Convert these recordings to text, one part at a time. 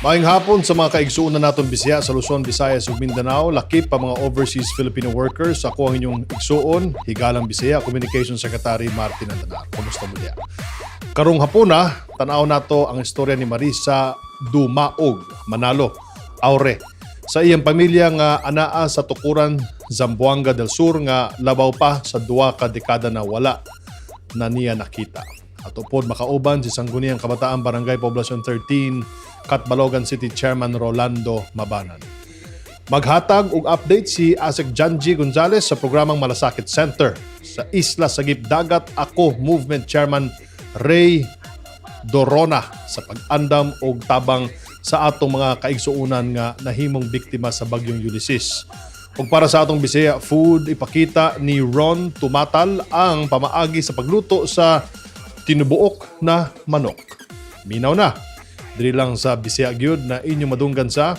Maayong hapon sa mga kaigsuonan naton Bisaya sa Luzon, Visayas ug Mindanao, lakip pa mga overseas Filipino workers. Ako ang inyong igsuon, Higalang Bisaya, Communication Secretary Martin Andanar. Kumusta mo diya? Karong hapuna, tan-aw nato ang istorya ni Marisa Dumaog Manalo Aure sa iyang pamilya nga anaa sa Tukuran, Zamboanga del Sur nga labaw pa sa 2 ka dekada na wala na niya nakita. Ato pod makauban si Sangguniang Kabataan Barangay Poblacion 13, Catbalogan City Chairman Rolando Mabanan. Maghatag og update si Asec Janji Gonzales sa programang Malasakit Center sa Isla Sagip Dagat Ako Movement Chairman Ray Dorona sa pag-andam og tabang sa atong mga kaigsuonan nga nahimong biktima sa bagyong Ulysses. Ug para sa atong Bisaya Food, ipakita ni Ron Tumatal ang pamaagi sa pagluto sa tinubuok na manok. Minaw na. Diri lang sa Bisaya gyud na inyong madunggan sa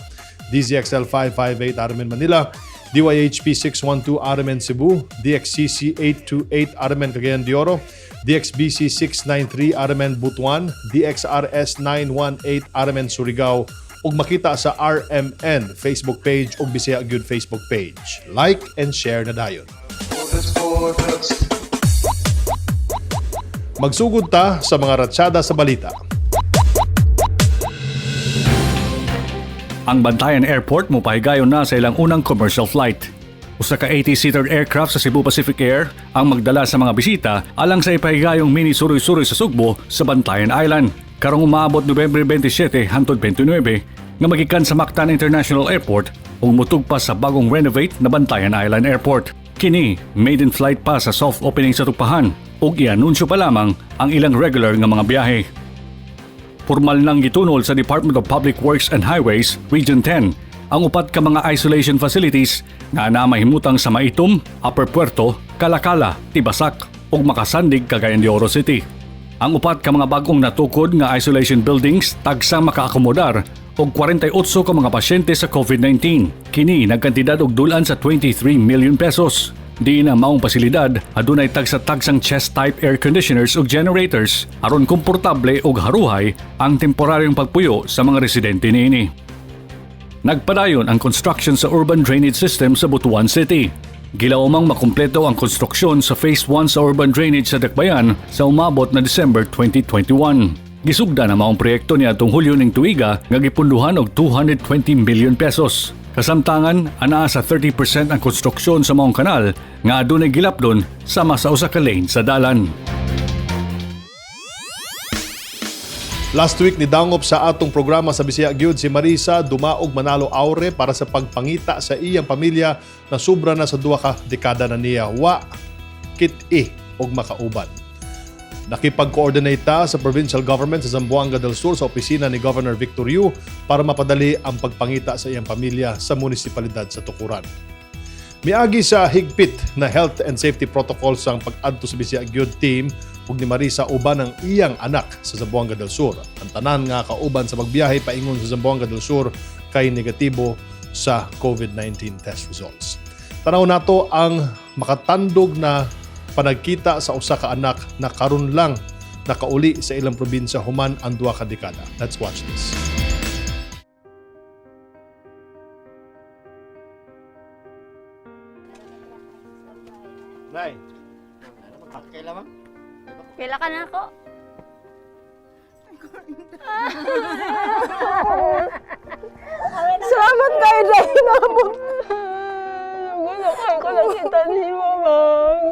DZXL 558 RMN Manila, DYHP 612 RMN Cebu, DXCC 828 RMN Cagayan de Oro, DXBC 693 RMN Butuan, DXRS 918 RMN Surigao ug makita sa RMN Facebook page ug Bisaya gyud Facebook page. Like and share na dayon. Magsugod ta sa mga ratsyada sa balita. Ang Bantayan Airport mopahigayon na sa ilang unang commercial flight. Usa ka 80-seater aircraft sa Cebu Pacific Air ang magdala sa mga bisita alang sa ipahigayong mini suroy-suroy sa Sugbo sa Bantayan Island. Karong umaabot Nobyembre 27 hangtod 29 nga magikan sa Mactan International Airport ug mutugpa sa bagong renovate na Bantayan Island Airport. Kini maiden flight pa sa soft opening sa tugpahan ug ianunsyo pa lamang ang ilang regular nga mga biyahe. Formal nang gitunol sa Department of Public Works and Highways, Region 10, ang upat ka mga isolation facilities nga naa mahimutang sa Maitum, Upper Puerto, Kalakala, Tibasak ug Makasandig, Cagayan de Oro City. Ang upat ka mga bag-ong natukod nga isolation buildings tagsang makaakomodar og 48 ka mga pasyente sa COVID-19. Kini nagkantidad og dulan sa 23 million pesos. Diin ang maong pasilidad adunay tagsa-tagsang chest-type air conditioners ug generators aron komportable ug haruhay ang temporaryong pagpuyo sa mga residente niini. Nagpadayon ang construction sa urban drainage system sa Butuan City. Gilaumang makumpleto ang konstruksyon sa Phase 1 sa urban drainage sa Dakbayan sa umabot na December 2021. Gisugda na maong proyekto niadtong Hulyo ning tuiga nga gipunduhan og 220 million pesos. Kasamtangan, anaa sa 30% ang konstruksyon sa maong kanal nga adunay gilapdon sama sa usa ka lane sa dalan. Last week ni dangop sa atong programa sa Bisaya gyud si Marisa Dumaog Manalo Aure para sa pagpangita sa iyang pamilya na sobra na sa 2 ka dekada na niya wa kit-i og makauban. Nakipag-coordinate ta sa provincial government sa Zamboanga del Sur sa opisina ni Governor Victor Yu para mapadali ang pagpangita sa iyang pamilya sa munisipalidad sa Tukuran. Miagi sa higpit na health and safety protocols ang pag-adto sa Bisaya gyud team ug ni Marisa uban ang iyang anak sa Zamboanga del Sur. Ang tanan nga kauban sa pagbiyahe paingon sa Zamboanga del Sur kay negatibo sa COVID-19 test results. Tanaw nato ang makatandog na panagkita sa usa ka anak na karon lang nakauli sa ilang probinsya human ang 2 ka dekada. Let's watch this. Nay, kailan ma'am? Kaila ka na ako? Salamat kayo dahil nabot. Gusto kayo ko nakita ni Mamang.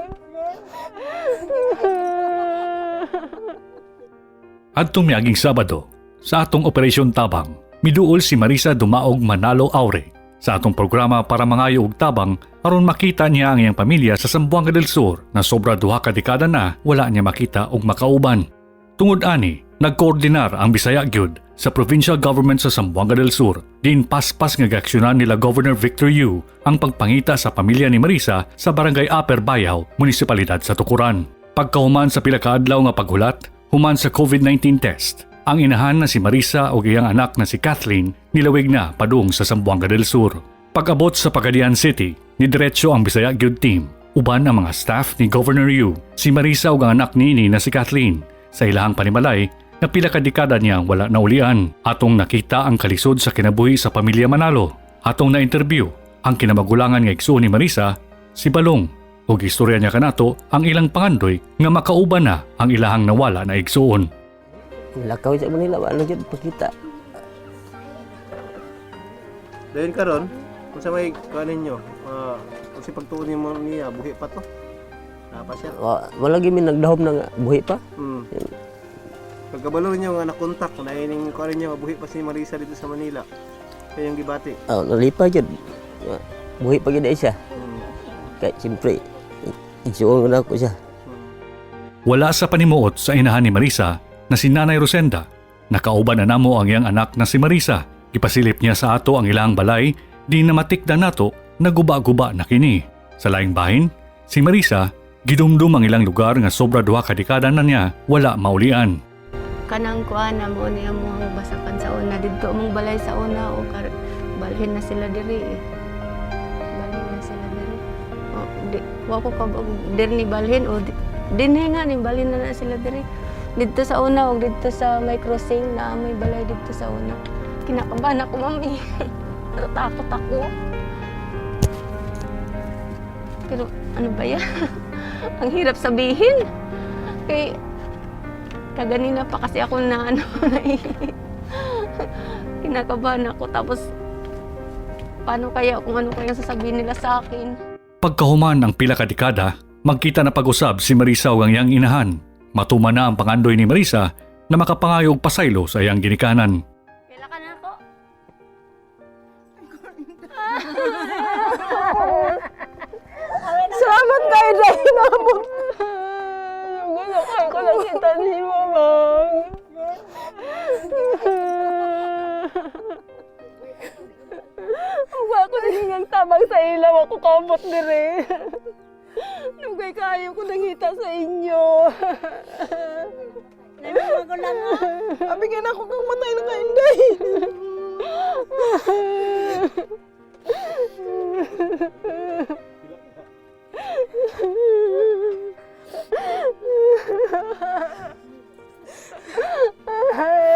Adtong miaging Sabado, sa atong Operasyon Tabang, miduol si Marisa Dumaog Manalo Aure sa atong programa para mangayo og tabang aron makita niya ang iyang pamilya sa Zamboanga del Sur na sobra 2 ka dekada na wala niya makita og makauban. Tungod ani, nagkoordinar ang Bisaya gyud sa provincial government sa Zamboanga del Sur. Din paspas nga giaksyonan nila Governor Victor Yu ang pagpangita sa pamilya ni Marisa sa Barangay Upper Bayaw, munisipalidad sa Tukuran. Pagkahuman sa pila ka adlaw nga paghulat, human sa COVID-19 test, ang inahan na si Marisa ug iyang anak na si Kathleen nilawig na padung sa Zamboanga del Sur. Pag-abot sa Pagadian City, nidiretso ang Bisaya Gyud Team uban ang mga staff ni Governor Yu, si Marisa ug ang anak niini na si Kathleen sa ilahang panimalay nga pila ka dekada niyang wala naulian. Atong nakita ang kalisod sa kinabuhi sa pamilya Manalo. Atong na-interview ang kinamagulangan nga igsuon ni Marisa, si Balong, ug istorya niya kanato ang ilang pangandoy nga makauban na ang ilahang nawala na igsuon. Lakaw sa Manila, wala jud pagkita. Dayon karon, kung sa may kuan ninyo, kung si pagtuon nimo niya buhi pa to. Naa pa siya. Wala gyud mi nagdahom na nga buhi pa. Pagkabalo niyo nga nakontak na ining kuan niya buhi pa si Marisa dito sa Manila. Kayong gibati. Oh, nalipa jud. Buhi pa gyud ay siya. Kay siyempre igsuon na ako siya. Wala sa panimuot sa inahan ni Marisa na si Nanay Rosenda. Nakauban na namo ang iyang anak na si Marisa. Ipasilip niya sa ato ang ilang balay, di na matikda nato na guba-guba na kini. Sa laing bahin, si Marisa gidumdum ang ilang lugar nga sobra 2 ka dekada na niya wala maulian. Kanang kuan na mo niya mo ang basakan sa una didto mong balay sa una o kar balhin na sila diri eh. Balhin na sila diri. O di wa ko ka diri ni balhin o di, dinhi nga ni balhin na, na sila diri. Didto sa una og didto sa may crossing na may balay didto sa una. Kinakabahan ako, mami. Natatakot ako. Pero ano ba yan? Ang hirap sabihin. Kay kaganina pa kasi ako na ano, kinakabahan ako. Tapos, paano kaya kung ano kaya sasabihin nila sa akin? Pagkahuman ang pila ka dekada, magkita na pag-usab si Marisa ug ang iyang inahan. Matuman na ang pangandoy ni Marisa na makapangayog pasaylo sa iyang ginikanan. Kaila ka na ako? Salamat kayo dahil nabot. Gusto ko lang kita ni Mamang. Wa ko nanghingang tabang sa ilaw ako kamot dire. Nugay kayo ko nangita sa inyo. Abi nga na ako kang matay na kainday.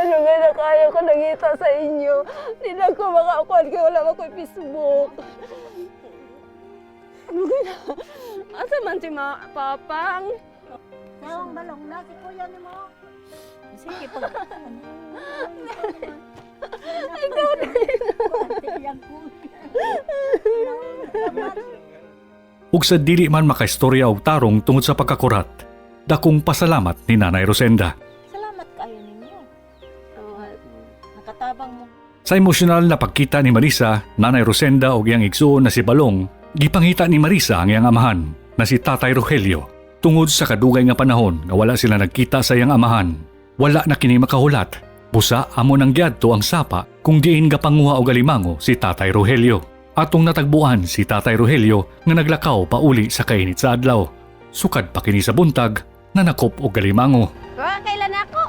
Nugay na kayo ko nangita sa inyo. Di na ko makakuan kay wala ko Facebook. Nugay na. Asa man si ma papang? Tawang balong na si kuya ni mo. Sige, pag... Ikaw na. Ug sa dili man makaistorya og tarong tungod sa pagkakurat, dakong pasalamat ni Nanay Rosenda. Salamat kayo ninyo. Nakatabang mo. Sa emosyonal na pagkita ni Marisa, Nanay Rosenda og iyang igsuon na si Balong, gipangita ni Marisa ang iyang amahan na si Tatay Rogelio. Tungod sa kadugay nga panahon nga wala sila nagkita sa iyang amahan, wala na kini makahulat. Busa amo nang giadto ang sapa kung diin gapanguha og alimango si Tatay Rogelio. Atong natagbuan si Tatay Rogelio nga naglakaw pauli sa kainit sa adlaw. Sukad pa kini sa buntag, nanakop og alimango. Wa kailan ako?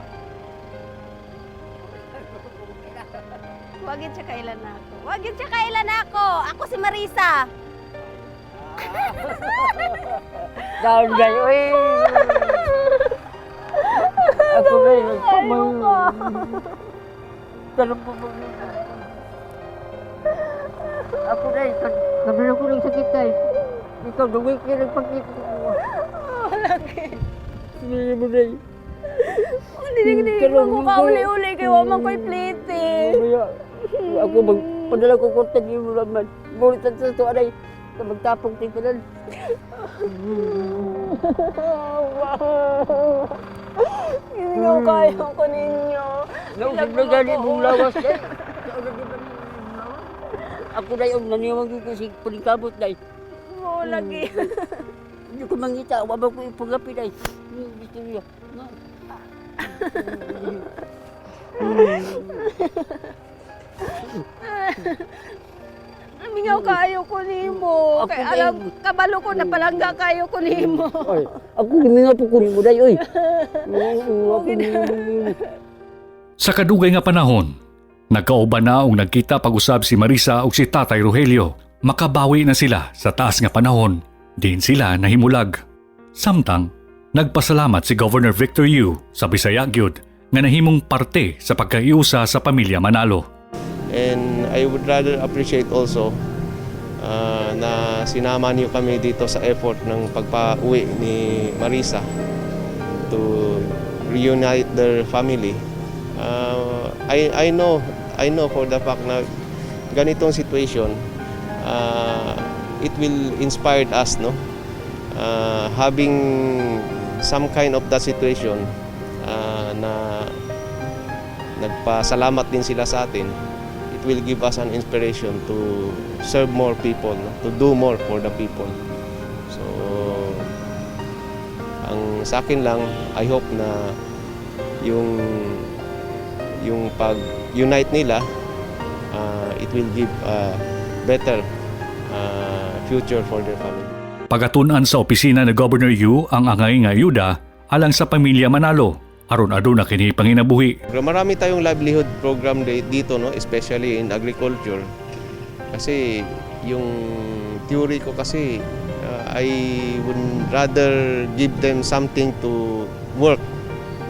Wag yun siya kailan ako. Wag yun siya kailan ako. Ako si Marisa. Down kayo eh. Ako na yung nagpamang. Tanong po ba? Ako na eh, kabilo ko ng sakit ay. Ikaw, duwi ka ng pagkita ko. Hindi mo na eh. Hindi Pero- ko kauli-uli kay wa man ko'y plate eh. Mamaya, ako mag, padala ko kontak yung naman. Ngunit ang sa tuwa ay, magtapong tingkalan. Giningaw kayo ko ninyo. Nausap na gani mong lawas eh. Nausap na gani mong lawas. Ako na yung naniwag ko kasi palikabot na eh. Mo lagi. Hindi ko mangita, wala ko ipagapin ay. Gusto niya. Mingaw kayo ko nimo. Ako Kay na alam yung- kabalo ko na palangga kayo ko nimo. Ay, ako giminga po ko nimo day oy. Ako Sa kadugay nga panahon, nagkauban na og nagkita pag-usab si Marisa ug si Tatay Rogelio. Makabawi na sila sa taas nga panahon, diin sila nahimulag. Samtang, nagpasalamat si Governor Victor Yu sa Bisaya gyud nga nahimong parte sa pagkaiusa sa pamilya Manalo. And I would rather appreciate also na sinama niyo kami dito sa effort ng pagpa-uwi ni Marisa to reunite their family. I know for the fact na ganitong situation, it will inspire us, no, having some kind of that situation na nagpasalamat din sila sa atin, it will give us an inspiration to serve more people, no? To do more for the people. So, ang sa akin lang, I hope na yung pag-unite nila, it will give a better future for their family. Pagatun-an sa opisina ni Governor Yu ang angay nga ayuda alang sa pamilya Manalo aron aduna kini panginabuhi. Pero marami tayong livelihood program dito, no, especially in agriculture. Kasi yung theory ko kasi, I would rather give them something to work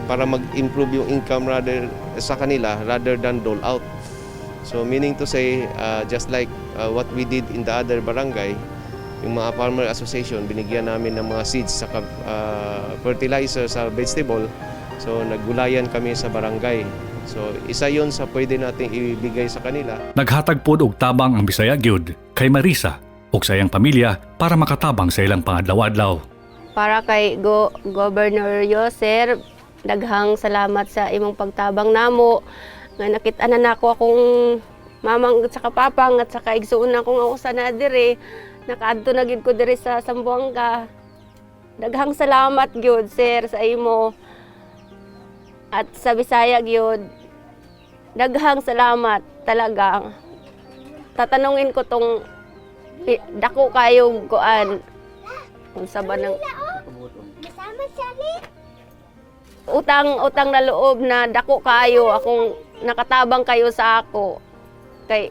para mag-improve yung income rather sa kanila rather than dole out. So meaning to say, just like what we did in the other barangay, yung mga farmer association, binigyan namin ng mga seeds sa fertilizer sa vegetable. So naggulayan kami sa barangay. So isa yon sa pwede nating ibigay sa kanila. Naghatag pod og tabang ang Bisaya gyud kay Marisa ug sa iyang pamilya para makatabang sa ilang pangadlaw-adlaw. Para kay Governor Yu, sir, daghang salamat sa imong pagtabang namo. Nga nakita na nako akong mamang at saka papang at saka igsuon na akong ako sa na dire. Nakaadto na gyud ko dire sa Zamboanga. Daghang salamat gyud, sir, sa imo. At sa Bisaya gyud. Daghang salamat talaga. Tatanungin ko tong dako kayo kuan unsa ba ng utang utang na loob na dako kayo akong nakatabang kayo sa ako kay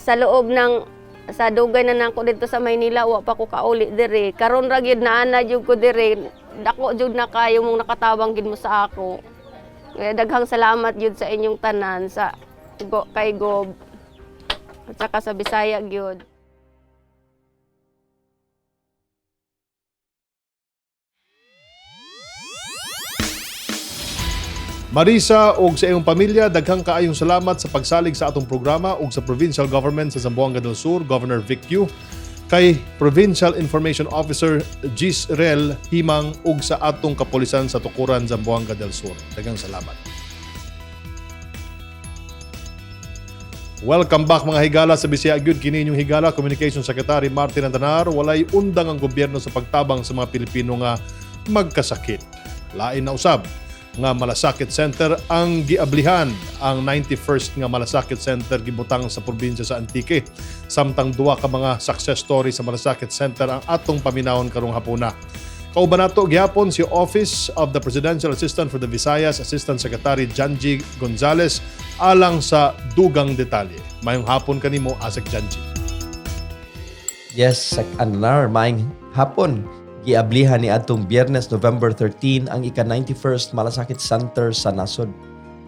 sa loob ng sa dugay na nako dito sa Maynila, wa pa ko kauli diri. Karon ra gyud naa na jud ko diri. Dako jud na kayo mong nakatabang gid mo sa ako. Kaya daghang salamat jud sa inyong tanan, sa go, kay Gob at saka sa Bisaya gyud. Marisa ug sa iyong pamilya, daghang kaayong salamat sa pagsalig sa atong programa ug sa Provincial Government sa Zamboanga del Sur, Governor Vic Yu, kay Provincial Information Officer Gisrel Himang ug sa atong kapulisan sa Tukuran, Zamboanga del Sur. Daghang salamat. Welcome back, mga higala, sa Bisaya Gyud. Kini inyong higala, Communication Secretary Martin Andanar. Walay undang ang gobyerno sa pagtabang sa mga Pilipino nga magkasakit. Lain na usab nga Malasakit Center ang giablihan. Ang 91st nga Malasakit Center gibutang sa probinsya sa Antique. Samtang duwa ka mga success story sa Malasakit Center ang atong paminawon karong hapuna. Kauban nato gihapon si Office of the Presidential Assistant for the Visayas Assistant Secretary Janji Gonzales alang sa dugang detalye. Mayong hapon kanimo, Asec Janji. Yes, Sec Andanar, maayong hapon. Giablihan ni atong Biyernes, November 13, ang ika-91st Malasakit Center sa nasod.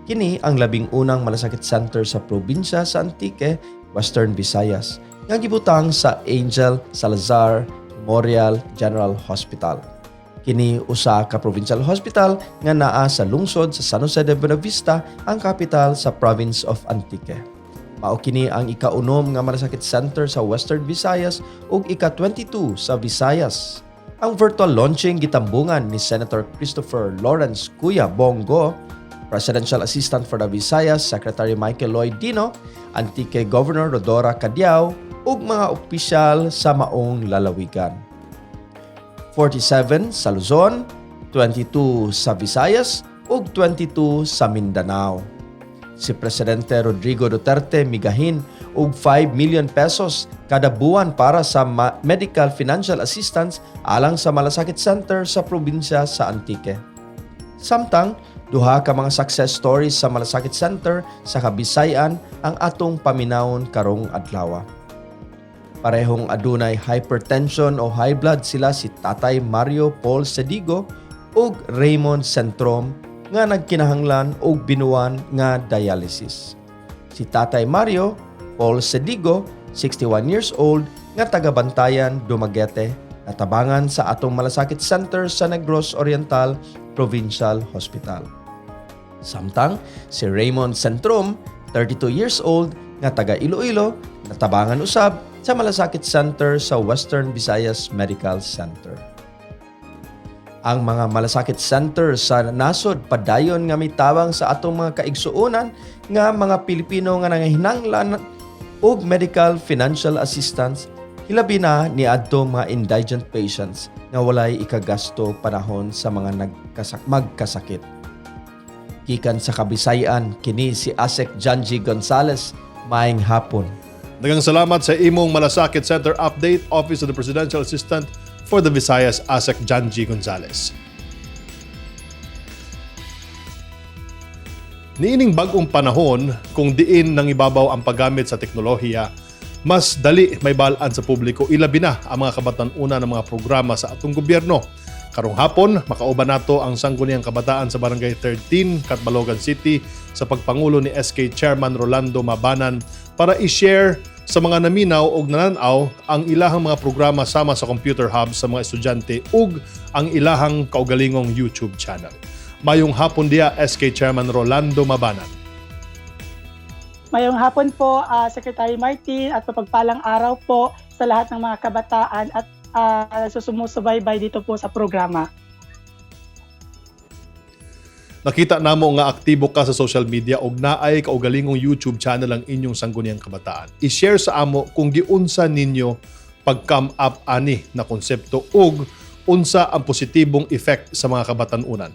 Kini ang 11 na Malasakit Center sa probinsya sa Antique, Western Visayas, nga gibutang sa Angel Salazar Memorial General Hospital. Kini usa ka provincial hospital nga naa sa lungsod sa San Jose de Buenavista, ang capital sa province of Antique. Mao kini ang 6 nga Malasakit Center sa Western Visayas ug ika-22 sa Visayas. Ang virtual launching gitambungan ni Senator Christopher Lawrence Kuya Bong Go, Presidential Assistant for the Visayas Secretary Michael Lloyd Dino, Antique Governor Rhodora Cadiao ug mga opisyal sa maong lalawigan. 47 sa Luzon, 22 sa Visayas ug 22 sa Mindanao. Si Presidente Rodrigo Duterte migahin og 5 million pesos kada buwan para sa medical financial assistance alang sa Malasakit Center sa probinsya sa Antique. Samtang, duha ka mga success stories sa Malasakit Center sa Kabisayan ang atong paminawon karong adlaw. Parehong adunay hypertension o high blood sila si Tatay Mario Paul Sedigo ug Raymond Centrom. nga nagkinahanglan og binuan nga dialysis. Si Tatay Mario Paul Sedigo, 61 years old, nga taga Bantayan, Dumaguete, natabangan sa atong Malasakit Center sa Negros Oriental Provincial Hospital. Samtang si Raymond Centrum, 32 years old, nga taga Iloilo, natabangan usab sa Malasakit Center sa Western Visayas Medical Center. Ang mga Malasakit Center sa nasod padayon nga mitabang sa atong mga kaigsuonan nga mga Pilipino nga nangahinanglan og medical financial assistance, hilabi na niadtong mga indigent patients nga walay ikagasto panahon sa mga magkasakit. Gikan sa Kabisayan, kini si Asec Janji Gonzales. Maayong hapon. Daghang salamat sa imong Malasakit Center Update, Office of the Presidential Assistant for the Visayas, Asec Janji Gonzales. Niining bag-ong panahon, kung diin nang ibabaw ang paggamit sa teknolohiya, mas dali may balaan sa publiko, ilabi na ang mga kabatan-una ng mga programa sa atong gobyerno. Karong hapon, makauban nato ang Sangguniang Kabataan sa Barangay 13, Catbalogan City sa pagpangulo ni SK Chairman Rolando Mabanan para i-share sa mga naminaw og nananaw ang ilahang mga programa sama sa computer hub sa mga estudyante ug ang ilahang kaugalingong YouTube channel. Mayong hapon diya, SK Chairman Rolando Mabanan. Mayong hapon po, Secretary Martin, at mapagpalang araw po sa lahat ng mga kabataan at sumusubaybay dito po sa programa. Nakita namo nga aktibo ka sa social media og naay kaugalingong YouTube channel ang inyong Sangguniang Kabataan. I-share sa amo kung giunsa ninyo pag-come up ani na konsepto ug unsa ang positibong effect sa mga kabatan-unan.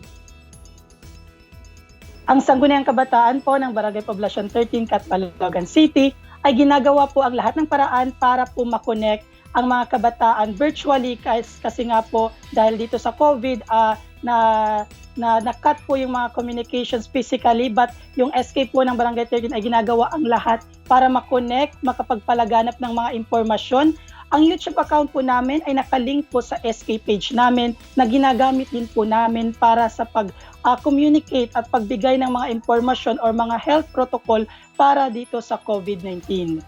Ang Sangguniang Kabataan po ng Barangay Poblacion 13, Catbalogan City ay ginagawa po ang lahat ng paraan para po makonect ang mga kabataan virtually kasi nga po dahil dito sa COVID na na na-cut po yung mga communications physically, but yung SK po ng Barangay 13 ay ginagawa ang lahat para makonect, makapagpalaganap ng mga impormasyon. Ang YouTube account po namin ay nakalink po sa SK page namin na ginagamit din po namin para sa pag-communicate at pagbigay ng mga impormasyon or mga health protocol para dito sa COVID-19.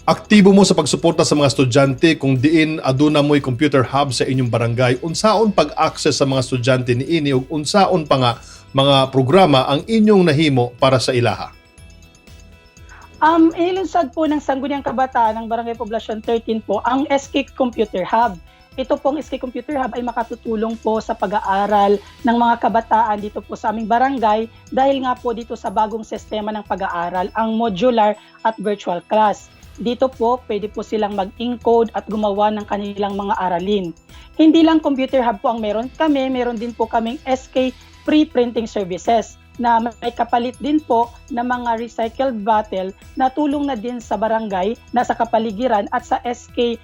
Aktibo mo sa pagsuporta sa mga estudyante kung diin aduna mo'y computer hub sa inyong barangay. Unsaon pag-access sa mga estudyante niini ug unsaon pa nga mga programa ang inyong nahimo para sa ilaha? Inilunsad po ng Sangguniang Kabataan ng Barangay Poblacion 13 po ang SK Computer Hub. Ito pong SK Computer Hub ay makatutulong po sa pag-aaral ng mga kabataan dito po sa aming barangay dahil nga po dito sa bagong sistema ng pag-aaral, ang modular at virtual class. Dito po, pwede po silang mag-encode at gumawa ng kanilang mga aralin. Hindi lang computer hub po ang meron kami, meron din po kaming SK Free Printing Services na may kapalit din po na mga recycled bottle na tulong na din sa barangay, na sa kapaligiran at sa SK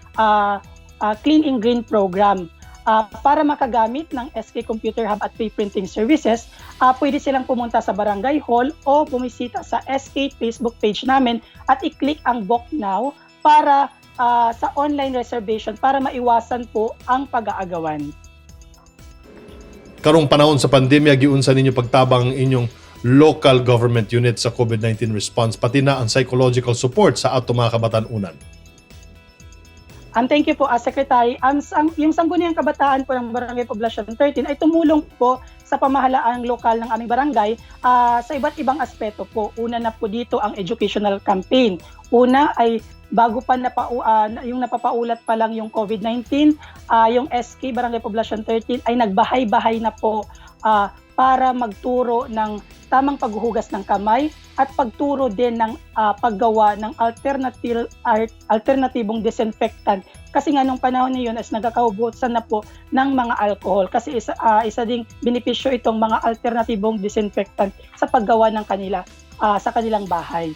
Clean and Green Program. Para makagamit ng SK Computer Hub at Free Printing Services, pwede silang pumunta sa Barangay Hall o bumisita sa SK Facebook page namin at i-click ang Book Now para sa online reservation para maiwasan po ang pag-aagawan. Karong panahon sa pandemya, giunsa ninyo pagtabang ang inyong local government unit sa COVID-19 response, pati na ang psychological support sa ato mga kabatan-unan. Thank you po, Secretary. Yung Sangguniang Kabataan po ng Barangay Poblacion 13 ay tumulong po sa pamahalaang lokal ng aming barangay sa iba't ibang aspeto po. Una na po dito ang educational campaign. Una ay bago pa yung napapaulat pa lang yung COVID-19, yung SK Barangay Poblacion 13 ay nagbahay-bahay na po para magturo ng tamang paghuhugas ng kamay at pagturo din ng paggawa ng alternatibong disinfectant. Kasi nga nung panahon na yun as nagkakaubusan na po ng mga alcohol. Kasi isa ding benepisyo itong mga alternatibong disinfectant sa paggawa ng kanila sa kanilang bahay.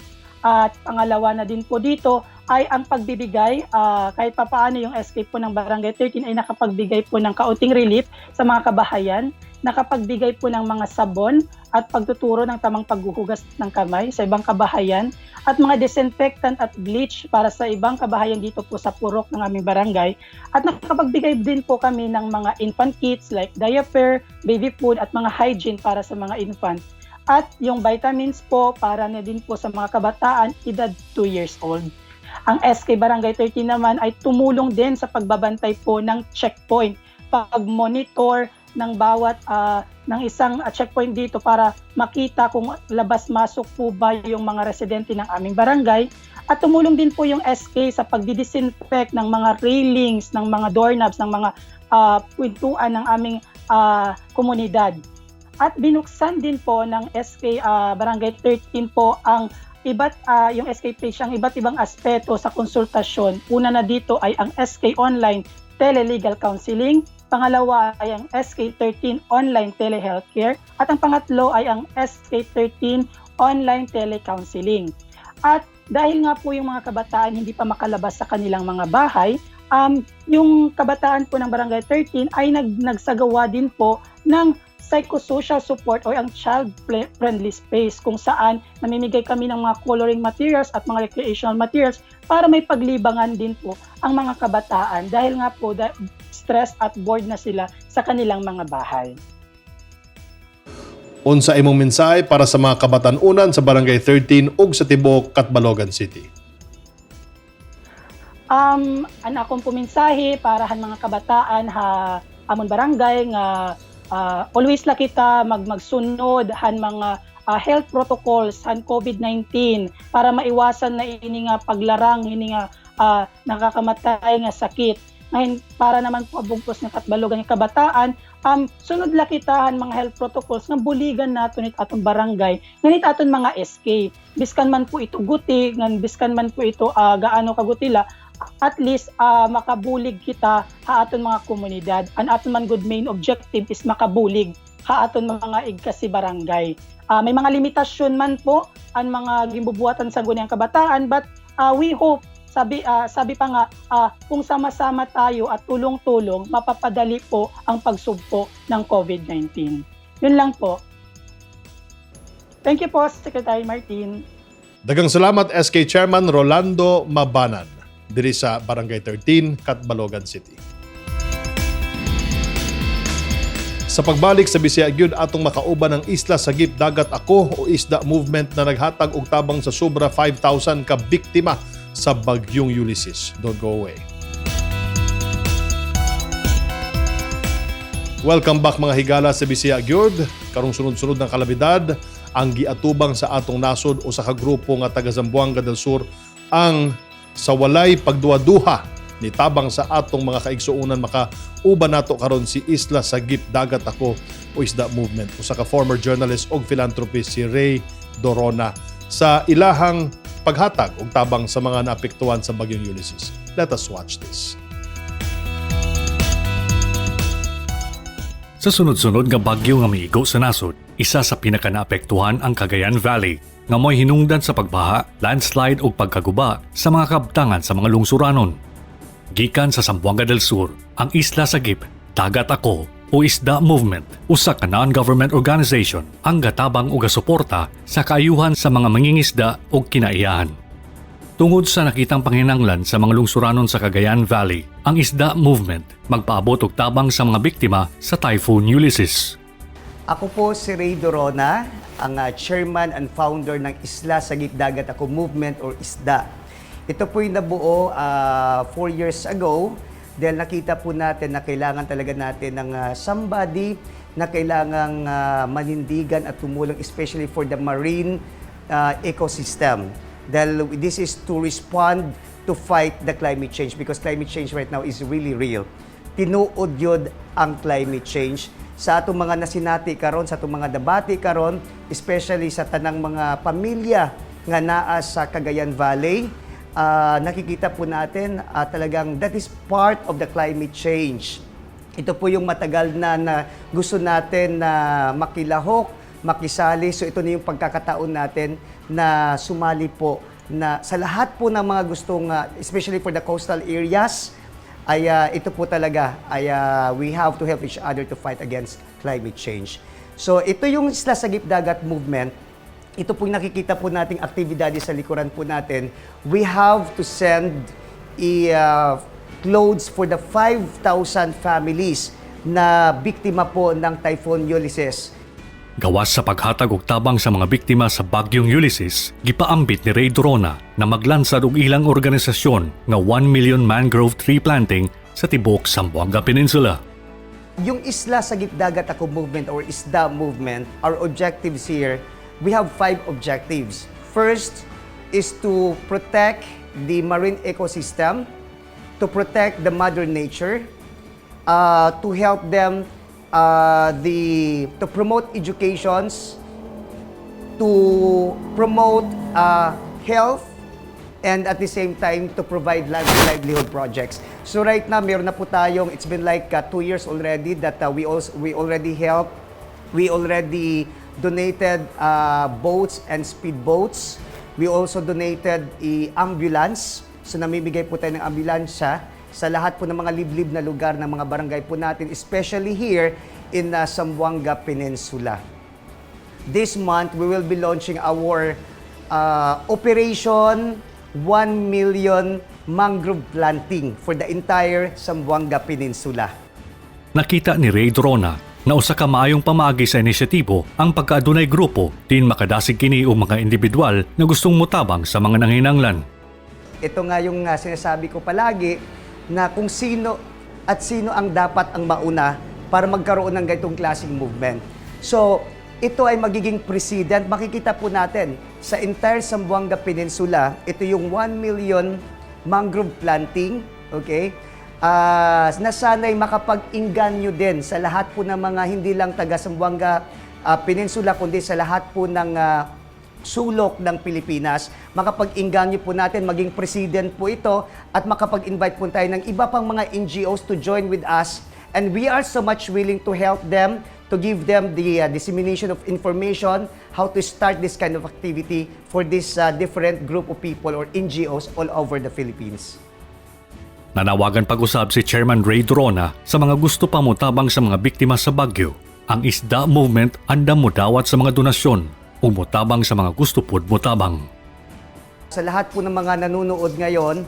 At pangalawa na din po dito ay ang pagbibigay, kahit papaano yung SK po ng Barangay 13 ay nakapagbigay po ng kaunting relief sa mga kabahayan, nakapagbigay po ng mga sabon at pagtuturo ng tamang paghuhugas ng kamay sa ibang kabahayan at mga disinfectant at bleach para sa ibang kabahayan dito po sa purok ng aming barangay. At nakapagbigay din po kami ng mga infant kits like diaper, baby food at mga hygiene para sa mga infant. At yung vitamins po para na din po sa mga kabataan edad 2 years old. Ang SK Barangay 13 naman ay tumulong din sa pagbabantay po ng checkpoint, pag-monitor ng bawat ng isang checkpoint dito para makita kung labas-masok po ba yung mga residente ng aming barangay. At tumulong din po yung SK sa pagdi-disinfect ng mga railings, ng mga doorknobs, ng mga pintuan ng aming komunidad. At binuksan din po ng SK Barangay 13 po ang iba't yung SK page, ang iba't ibang aspeto sa konsultasyon. Una na dito ay ang SK Online Telelegal Counseling, pangalawa ay ang SK13 Online Telehealthcare, at ang pangatlo ay ang SK13 Online Telecounseling. At dahil nga po yung mga kabataan hindi pa makalabas sa kanilang mga bahay, yung kabataan po ng Barangay 13 ay nagsagawa din po ng psychosocial support o ang child-friendly space kung saan namimigay kami ng mga coloring materials at mga recreational materials para may paglibangan din po ang mga kabataan dahil nga po stress at bored na sila sa kanilang mga bahay. Unsa imong mensahe para sa mga kabatan-unan sa Barangay 13 ug sa tibuok Catbalogan City? Ang akong po mensahe para han mga kabataan ha amon barangay nga always la kita magsunod han mga health protocols han COVID-19 para maiwasan na ini nga paglarang ini nga nakakamatay nga sakit. Ngayon, para naman po bugpos ng Catbalogan nga kabataan, sunod la kita han mga health protocols nga buligan nato nit atong barangay, nganit aton mga SK. Biskan man po ito guti, ngan biskan man po ito gaano kagutila, at least makabulig kita ha aton mga komunidad. Ang aton man good main objective is makabulig ha aton mga igkasi barangay. May mga limitasyon man po ang mga gimbubuhatan sa sangguniang kabataan, but we hope, sabi pa nga, kung sama-sama tayo at tulong-tulong, mapapadali po ang pagsugpo ng COVID-19. Yun lang po. Thank you po, Secretary Martin. Daghang salamat, SK Chairman Rolando Mabanan diri sa Barangay 13, Catbalogan City. Sa pagbalik sa Bisaya gyud, atong makauban ang Isla Sagip Dagat Ako o Isda Movement na naghatag og tabang sa sobra 5,000 ka biktima sa bagyong Ulysses. Don't go away. Welcome back, mga higala, sa Bisaya gyud. Karong sunod-sunod ng kalamidad ang giatubang sa atong nasod o sa kagrupo nga taga Zamboanga del Sur ang sa walay pagduha-duha ni tabang sa atong mga kaigsuonan. Makauban nato karon si Isla Sagip Dagat Ako o Isda Movement, usa ka former journalist og philanthropist, si Ray Dorona, sa ilahang paghatag og tabang sa mga naapektuhan sa bagyong Ulysses. Let us watch this. Sa sunod-sunod nga bagyo nga miigo sa nasod, isa sa pinaka-naapektuhan ang Cagayan Valley, nga mo'y hinungdan sa pagbaha, landslide ug pagkaguba sa mga kabtangan sa mga lungsuranon. Gikan sa Zamboanga del Sur, ang Isla Sagip, Dagat Ako o Isda Movement, usa ka non-government organization ang gatabang ug gasuporta sa kaayuhan sa mga mangingisda ug kinaiyahan. Tungod sa nakitang panginanglan sa mga lungsuranon sa Cagayan Valley, ang Isda Movement magpaabot og tabang sa mga biktima sa Typhoon Ulysses. Ako po si Ray Dorona, ang chairman and founder ng Isla Sagip Dagat Ako Movement or ISDA. Ito po yung nabuo 4 years ago dahil nakita po natin na kailangan talaga natin ng somebody na kailangang manindigan at tumulong, especially for the marine ecosystem. Dahil this is to respond to fight the climate change because climate change right now is really real. Tinuod yun ang climate change sa atong mga nasinati karon, sa atong mga nabati karon, especially sa tanang mga pamilya nga naa sa Cagayan Valley. Nakikita po natin talagang that is part of the climate change. Ito po yung matagal na na gusto natin na makilahok, makisali. So ito na yung pagkakataon natin na sumali po na sa lahat po ng mga gustong, especially for the coastal areas, ay ito po talaga ay we have to help each other to fight against climate change. So ito yung Isla Sagip Dagat movement. Ito po yung nakikita po nating aktibidad sa likuran po natin. We have to send a clothes for the 5,000 families na biktima po ng Typhoon Ulysses. Gawas sa paghatag og tabang sa mga biktima sa Bagyong Ulysses, gipaambit ni Ray Dorona na maglansad og ilang organisasyon nga 1 million mangrove tree planting sa tibuok Zamboanga Peninsula. Yung Isla Sagip Dagat Ako movement or ISDA movement, our objectives here, we have five objectives. First is to protect the marine ecosystem, to protect the mother nature, to help them, to promote educations, to promote health, and at the same time to provide livelihood projects. So right now, meron na po tayong, it's been like 2 years already that we already help, we already donated boats and speedboats. We also donated a ambulance. So namimigay po tayo ng ambulansya sa lahat po ng mga liblib na lugar ng mga barangay po natin, especially here in Zamboanga Peninsula. This month, we will be launching our Operation 1 Million Mangrove Planting for the entire Zamboanga Peninsula. Nakita ni Ray Dorona na usa ka maayong pamaagi sa inisyatibo ang pagkaadunay grupo din makadasig kini og mga individual na gustong mutabang sa mga nanghinanglan. Ito nga yung sinasabi ko palagi na kung sino at sino ang dapat ang mauna para magkaroon ng ganitong klaseng movement. So, ito ay magiging precedent. Makikita po natin sa entire Zamboanga Peninsula, ito yung 1 million mangrove planting, okay? Na sana'y makapag-inganyo din sa lahat po ng mga hindi lang taga Zamboanga Peninsula, kundi sa lahat po ng sulok ng Pilipinas. Makapag-inganyo po natin, maging president po ito at makapag-invite po tayo ng iba pang mga NGOs to join with us. And we are so much willing to help them, to give them the dissemination of information, how to start this kind of activity for this different group of people or NGOs all over the Philippines. Nanawagan pag-usab si Chairman Ray Dorona sa mga gusto pa motabang sa mga biktima sa bagyo. Ang ISDA movement andam modawat sa mga donasyon ug motabang sa mga gusto pud motabang. Sa lahat po ng mga nanonood ngayon,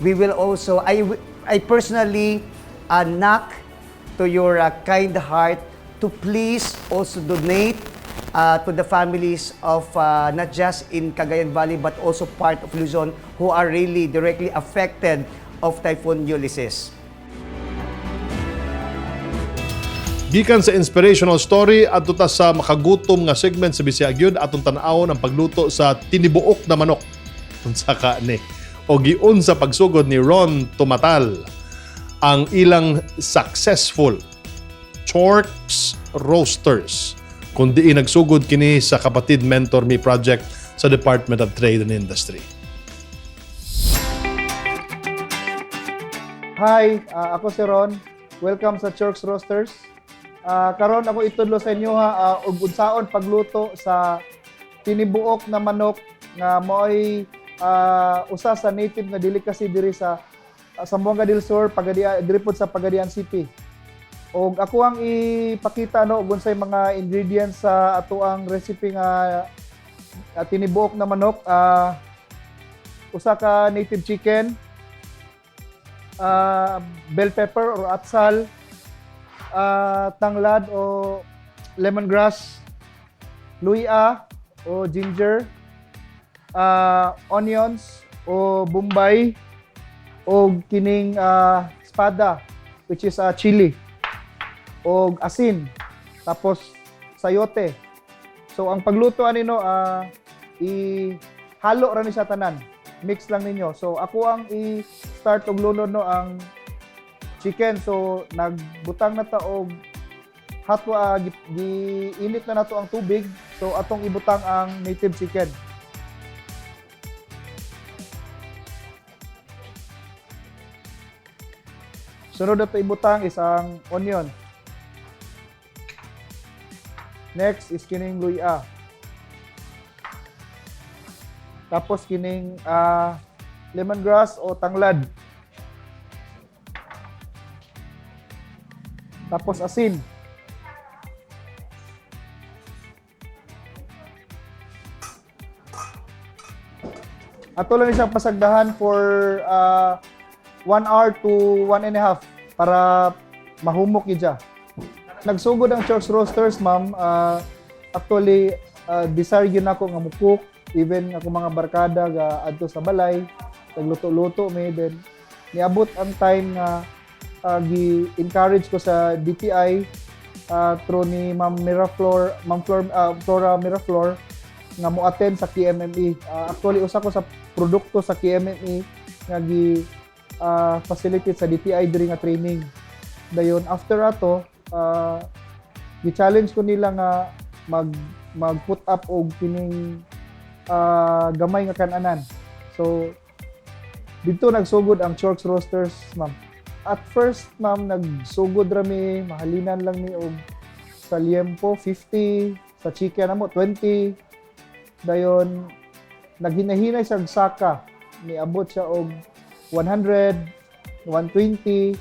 we will also, I personally knock to your kind heart to please also donate to the families of not just in Cagayan Valley but also part of Luzon who are really directly affected of Typhoon Ulysses. Gikan sa inspirational story adto ta sa makagutom nga segment sa Bisaya Gyud, atong tan-awon ang pagluto sa tinibuok na manok. Unsa ka ni? O giun sa pagsugod ni Ron Tumatal ang ilang successful Chorks Roasters, kundi nagsugod kini sa Kapatid Mentor Me project sa Department of Trade and Industry. Hi, ako si Ron. Welcome sa Chorks Roasters. Karon ako itudlo sa inyo ha og unsaon pagluto sa tinibuok na manok nga maoy usa sa native nga delicacy diri sa Zamboanga del Sur, Pagadian, diri pod sa Pagadian City. Og ako ang ipakita no og unsay mga ingredients sa ato ang recipe nga tinibuok na manok. Usa ka native chicken, bell pepper or atsal, tanglad o lemongrass, luya o ginger, onions o bombay, o kining espada which is chili, o asin, tapos sayote. So ang pagluto ani no, i-halo ra ni siya tanan. Mix lang ninyo. So ako ang i-start og lunod no ang chicken. So nagbutang na ta og hot giinit na nato ang tubig. So atong ibutang ang native chicken. Sunod na to ibutang is ang onion. Next is kining luya. Tapos kining lemongrass o tanglad. Tapos asin. Ato lang siyang pasagdahan for 1 hour to 1.5 para mahumok gyud siya. Nagsugod ang Church Roasters, ma'am. Actually, desire gyud nako nga mo-cook, even ako mga barkada ga adto sa balay, nagluto-luto mi. Then niabot ang time nga gi-encourage ko sa DTI through ni Ma'am Miraflor, Ma'am Flor, Flora Miraflor nga mo attend sa KMME. Actually, usa ko sa produkto sa KMME nga gi facilitate sa DTI diri nga training. Dayon after ato, gi-challenge ko nila nga mag mag put up og kining gamay nga kananan. So dito nagsugod ang Chorks Roasters, ma'am. At first, ma'am, nagsugod ra mi, mahalinan lang mi og sa liempo 50, sa chicken namo 20. Dayon naghinahinay sa saka, niabot siya og 100, 120,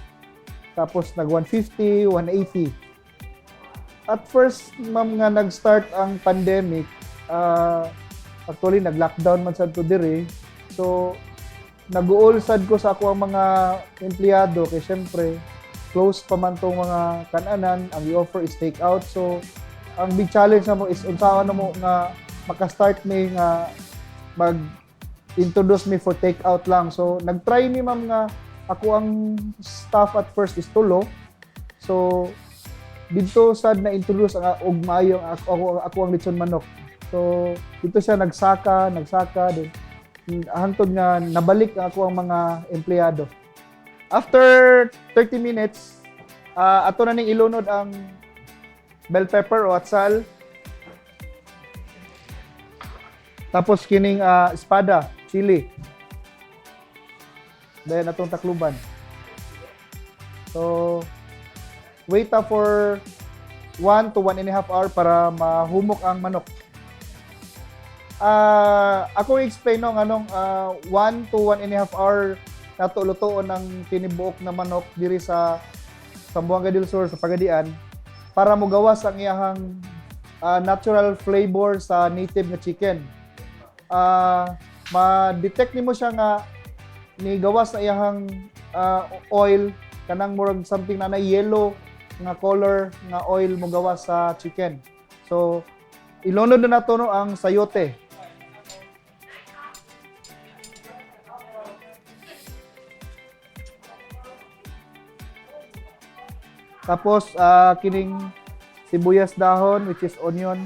tapos nag 150, 180. At first, ma'am, nga nag-start ang pandemic, actually nag-lockdown man sad to diri. So nag-uol sad ko sa ako ang mga empleyado kay syempre close pa man tong mga kananan, ang i-offer is take out. So ang big challenge namo is unsaon na mo nga maka-start mi nga mag introduce me for take out lang. So nag-try mi, ma'am, nga ako ang staff at first is tulo. So didto sad na introduce ang og maayo ang ako ang litson manok. So dito siya nagsaka, nagsaka din hangtod nga nabalik ang ako ang mga empleyado. After 30 minutes, ato na ning ilunod ang bell pepper o atsal. Tapos kining espada, chili. Then atong takluban. So wait ta for 1 to 1.5 hour para mahumok ang manok. Ako i-explain no nganong 1 to 1.5 hour nato lutoon ang tinibuok na manok diri sa Zamboanga del Sur, sa Pagadian, para mogawas ang iyahang natural flavor sa native nga chicken. Ma-detect nimo siya nga ni gawas na iyahang oil, kanang murag something na na yellow nga color nga oil mo gawas sa chicken. So ilunod na nato no ang sayote. Tapos kining sibuyas dahon, which is onion.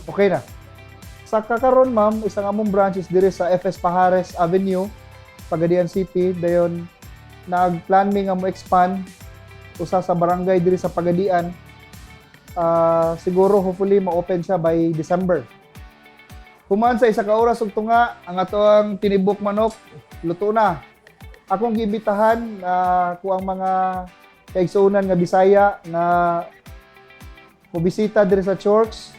Okay na. Sa kakaron, ma'am, isang among branch is diri sa FS Pajares Avenue, Pagadian City. Dayon nagplan mi nga mo expand usa sa barangay diri sa Pagadian. Siguro hopefully ma-open siya by December. Human sa isa ka oras ug tunga, ang ato ang tinibok manok luto na. Akong giimbitahan na ko ang mga kaigsuonan nga Bisaya nga mobisita diri sa Chorks.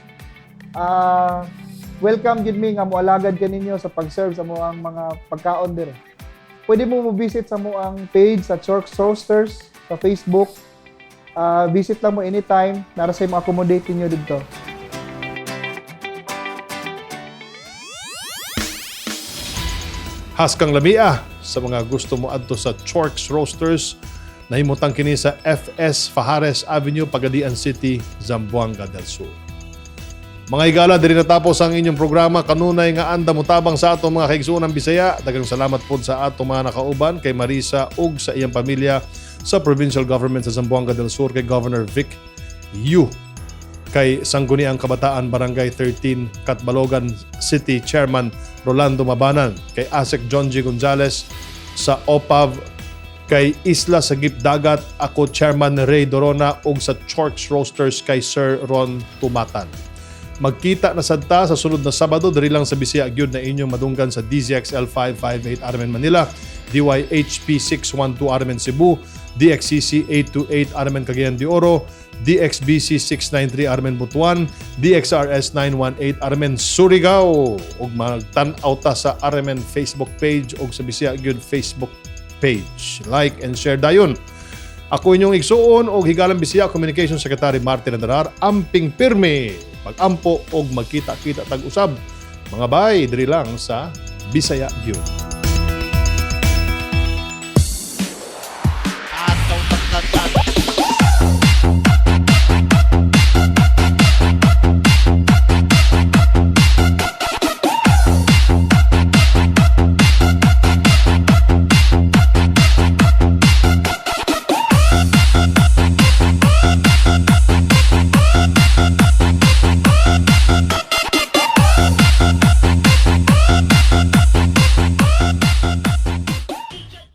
Welcome gid mi nga moalagad kaninyo sa pag-serve sa moang mga pagkaon diri. Pwede mo mo-visit sa moang page sa Chorks Roasters sa Facebook. Visit lang mo anytime, nara say mo accommodate ninyo didto. Haskang lamia sa mga gusto mo adto sa Chorks Roasters. Nahimutang kini sa FS Fajares Avenue, Pagadian City, Zamboanga del Sur. Mga higala, diri natapos ang inyong programa kanunay nga andam motabang sa atong mga kaigsuonan Bisaya. Daghang salamat pod sa atong mga nakauban, kay Marisa ug sa iyang pamilya, sa Provincial Government sa Zamboanga del Sur, kay Governor Vic Yu, kay Sangguniang Kabataan Barangay 13 Catbalogan City Chairman Rolando Mabanan, kay Asec John G. Gonzales sa OPAV, kay Isla Sagip Dagat, ako Chairman Ray Dorona, ug sa Chorks Roasters kay Sir Ron Tumatan. Magkita na sad ta sa sunod na Sabado diri lang sa Bisaya gyud na inyong madunggan sa DZXL 558 RMN Manila, DYHP 612 RMN Cebu, DXCC 828 RMN Cagayan de Oro, DXBC 693 RMN Butuan, DXRS 918 RMN Surigao. Ug magtan-aw ta sa RMN Facebook page ug sa Bisaya gyud Facebook page. Like and share dayon. Ako inyong igsuon og higalang Bisaya, Communication Secretary Martin Andanar, amping pirmi. Magampo og magkita-kita tag usab. Mga bay, diri lang sa Bisaya gyud.